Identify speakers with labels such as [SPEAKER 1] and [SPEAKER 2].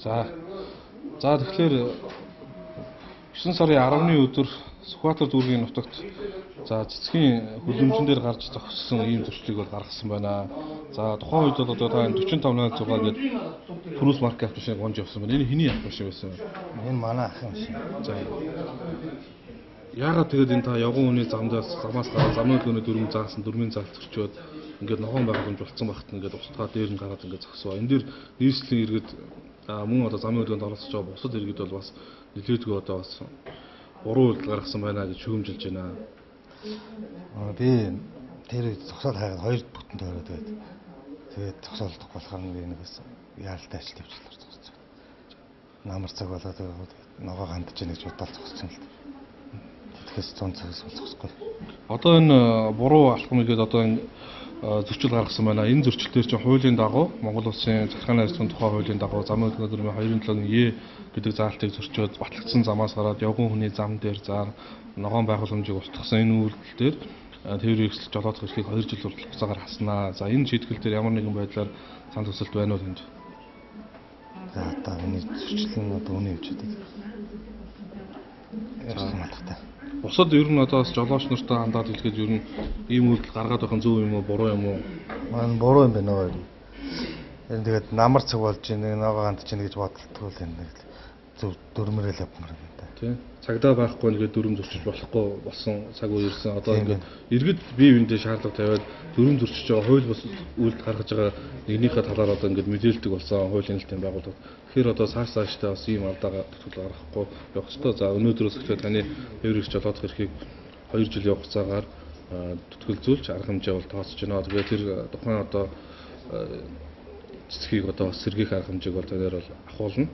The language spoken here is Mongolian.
[SPEAKER 1] За. За, тэгэхээр 9 сарын 10-ны өдөр Сүхбаатар дүүргийн нутагт за цэцгийн хөлөмжөн дээр гарч зогссон ийм зөрчлийг бол гаргасан байна. За, тухайн үед бол одоо та энэ 4506 гээд Прус марк автомашиныг унж явсан байна. Энэ хэний автомашин байсан бэ?
[SPEAKER 2] Энэ манай ахын машин.
[SPEAKER 1] За. Яагаад тэгээд энэ та явган хүний замдаас замаас гараад замын хөдөлгөөний дүрм заасан дүрмийн заалт зөрчөөд ингээд ногоон байгууламж болцсон багт ингээд устгаа дээр нь гараад ингээд зогсоо. Энэ дээр нийслэлийн иргэд мөн одоо замын хөдөлгөөнд оролцож байгаа бусад иргэд бол бас нэлээдгүй одоо бас буруу үйлдэл гаргасан байна гэж шүүмжилж байна.
[SPEAKER 2] Би тэр зогсоол хайгаад хоёр бүтэн тойроод тэгээд зогсоолдох болохоор би нэг бас яаралтай ажил тавьчихлаар зогссон. Намар цаг болоод тэгээд ногоо гандж ийн гэж бодоод зогссон л дээ. Тэгэхээс 100 цагаас зогсохгүй.
[SPEAKER 1] Одоо энэ буруу алхам ихэд одоо энэ зөрчил гаргасан байна. Энэ зөрчил дээр чинь хуулийн дагуу Монгол Улсын захиргааны харьцан тухай хуулийн дагуу замын хөдөлгөөний дүрмийн 2-7-ийн Е гэдэг заалтыг зөрчөөд батлагдсан замаас гараад явган хүний зам дээр заар ногоон байгууламжийг устгасан энэ үйлдэл дээр тээврийн хэрэгсэл жолоодох эрхийг 2 жил хүртэл хугацаагаар хаснаа. За, энэ шийтгэл дээр ямар нэгэн байдлаар санал хүсэлт байна уу танд?
[SPEAKER 2] За, одоо миний зөрчил нь одоо үнэ явж байдаг. Ярьсан алгатай.
[SPEAKER 1] Бусад ер нь одоо бас жолооч нартай хандаад хэлэхэд ер нь ийм үйлдэл гаргаад байх нь зөв юм уу, буруу юм уу?
[SPEAKER 2] Маань буруу юм байна нөгөө. Энэ тэгээд намар цаг болж ийн, ногоо гандж ийн гэж бодолтгүй л юм нэг зөв дүрмээрээ л явмаар юм да.
[SPEAKER 1] Тий. Цагдаа байхгүй нэгэ дүрм зөрчиж болохгүй болсон цаг үе ирсэн. Одоо ингээд иргэд бие биендээ шаардлага тавиад дүрм зөрчиж байгаа хууль бус үйлдэл гаргаж байгаа нэгнийхээ талаар одоо ингээд мэдээлдэг болсон хуулийн нээлтийн байгууллага. Тэгэхээр одоо цааш цаашдаа бас ийм алдаагаа төтгөл гаргахгүй явах ёстой. За, өнөөдрөөс эхлээд таны тээврийн жолоодох эрхийг 2 жилийн хугацаагаар зүтгэлзүүлж арга хэмжээ бол тооцож байна. Тэгээд тэр тухайн одоо цэцгийг одоо сэргийх арга хэмжээг бол танаар бол ахуулна.